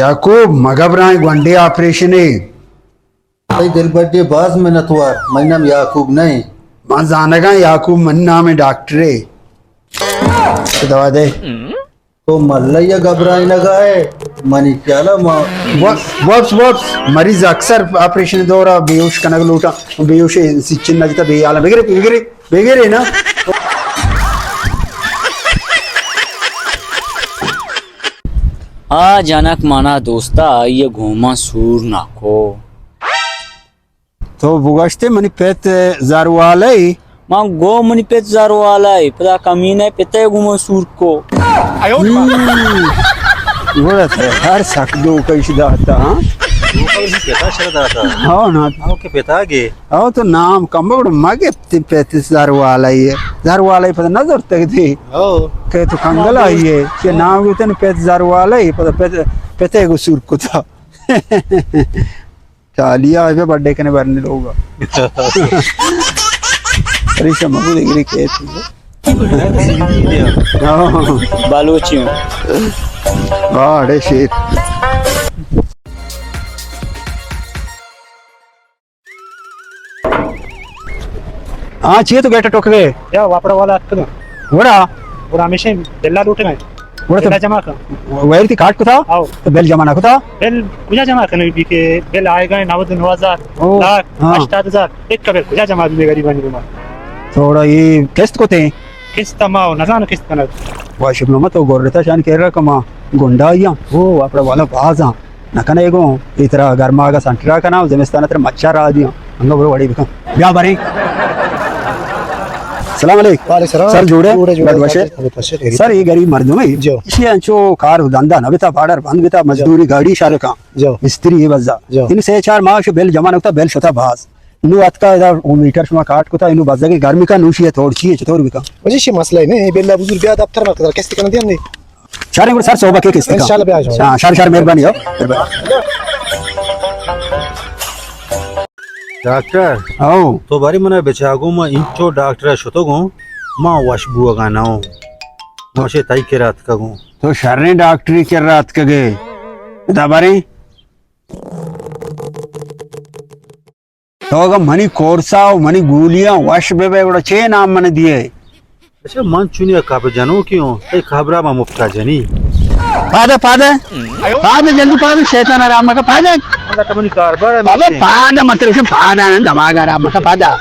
یعقوب، مگبرائیں گونڈے آپریشنے۔ تئی دلبڈے باز منتوار، منی نام یعقوب نہ ایں۔ من زانگاں یعقوب منی نام ایں ڈاکٹرے۔ دوا دے۔ تو ملہ یا گھبرائینگا ئے، منی خیالا ما و-، وپس، وپس، مریض اکثر آپریشن دورا بیہوش کنگ لوٹاں، بیہوش سچن نہ جتا بے حالا۔ بگرے، بگرے، بگرے نا۔ آ جنک منا دوستا آئی گوما سور نہ کو۔ تو بگوشتے منی پت زر والا ئے؟ من گو منی پت زر والا ئے، پدا کمینہ پت ئے گوما سور کو۔ ہم۔ گڑا ترا ہر سک دھوکہ اش داتا، ہاں؟ دھوکہ اش پتا شر داتا۔ ہاں نا۔ ہاں کہ پتا گے۔ او تو نام کم بڑ مگے پت زر والا ئے۔ زر والا ئے پدا نہ زرتگ دے۔ ہاں۔ کہ تو کنگل آئی ئے۔ کہ نام گوتن پت زر والا ئے، پدا پت، پت ئے گو سور کتا۔ چالیا ہے بڈے کنے برنے لوگا۔ ریشہ مگو دگری کیت۔ ہاں۔ بلوچی ہوں۔ واہ، اڑے شیر۔ ہاں، چیے تو گیٹ ٹوک گئے؟ یا واپڑا والا اتکنا۔ وڑا؟ وڑا ہمیشہ بلا لوٹنا ہے۔ وڑا تو بلا جمع کر۔ وائر تھی کاٹ کتا؟ آؤ۔ تو بل جمع نہ کتا؟ بل کجا جمع کرنے بھی کہ بل آئے گئے نود نو ہزار، او، لاکھ، ہاں۔ ہشتاد ہزار، ایک کا بل کجا جمع بھی غریبانی کو مار۔ تھوڑا یہ قسط کو تھے؟ قسط ما ہو، نزان قسط کنگ۔ واش ابن مت گورتا شان کہہ رہا کما گنڈا یا۔ او، اپنا والا بازا۔ نہ کنے گوں، اے ترا گرماگ ءَ سنٹرا کناں، زمستان ءَ ترا مچھر راہ دیاں۔ انگا برو وڑے بکن۔ بیا بریں۔ سلام علیک۔ وعلیکم سلام۔ سر جوڑے؟ جوڑے، جوڑے، بد وشے؟ بد وشے، خیریت۔ سر، اے غریب مردم ہے۔ جو۔ ایشی انچو کار دھندا نہ بیتا، بارڈر بند بیتا، جو۔ مزدوری گاڑی شار کاں۔ جو۔ مستری ہے بزا۔ جو۔ انو سے چار ماہ شو بل جمع نہ کتا، بل شتا باز۔ انو اتکا ادا او میٹر شما کاٹ کتا، انو بزگے گرمی کا نوشی ہے، تھوڑ چی ہے، چطور بکا؟ وجہ شی مسئلہ ہے نہیں، بل بزرگ بیا دفتر مر کتا، کیسے کرن دیاں نہیں؟ شر گڑا سر، صحبہ کے قسط کا؟ انشاءاللہ بیا جاؤ۔ ہاں، شر، شر، مہربانی ہو، مہربانی۔ Doctor, how. تو باری منا بچاگو، ما انچو ڈاکٹر شتگوں، ما وش بوگا نہ ہوں۔ ما شے تئی کرا اتکگوں۔ تو شریں ڈاکٹری کرا اتکگے۔ ادا باریں۔ تو اگاں منی کورسا و منی گولیاں وش بہ بئے، گڑا چے نام من دیئے؟ اچھا، من چونی کپ جنوکی ہوں، اے خبرا ما مفتا جنی۔ پادا، پادا۔ پادا، جلدی پادا، شیطان آرام مکا، پادا۔ پادا، تو منی کاربار ہے، ابے مجھے۔ پادا، مطلب سے پادا نا، دماغ آرام مکا، پادا۔